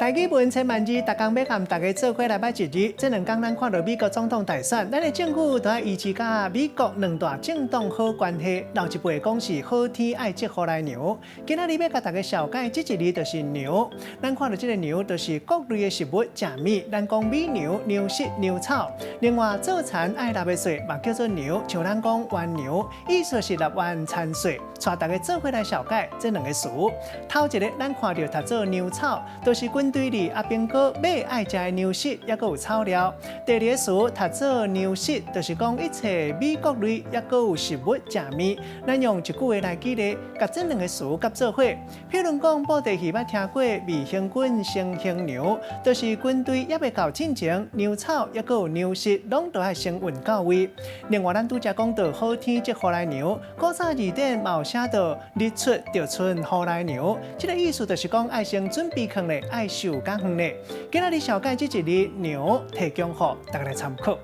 台語文千萬字，逐工欲佮大家做伙來捌一字。這兩工咱看到美國總統大選，咱的政府都愛維持佮美國兩大政黨好關係。老一輩講是好天愛積雨來量。今仔日欲共大家紹介這一字就是糧。咱看到這个糧就是穀類的食物，食物。咱講米糧、糧食、糧草。另外做田愛納的稅嘛叫做糧，像咱講冤糧，意思是納完田稅。帶大家做伙來紹介這兩个詞。頭一个咱看著讀做糧草，就是軍隊裡阿兵哥馬愛食的糧食，抑閣有草料。第二个詞讀做糧食，就是講一切米穀類，抑閣有食物食物。咱用一句話來舉例，共這兩个詞夾做伙。譬如講，布袋戲捌聽過未行軍先行糧，就是軍隊猶未到進前，糧草抑閣有糧食，攏都愛先運到位。另外，咱拄才講到好天積雨來量，古早字典嘛有寫到日出就春雨來量，這个意思就是講愛先準備囥咧，愛收較遠咧。今仔日紹介這一字糧，提供予大家來參考。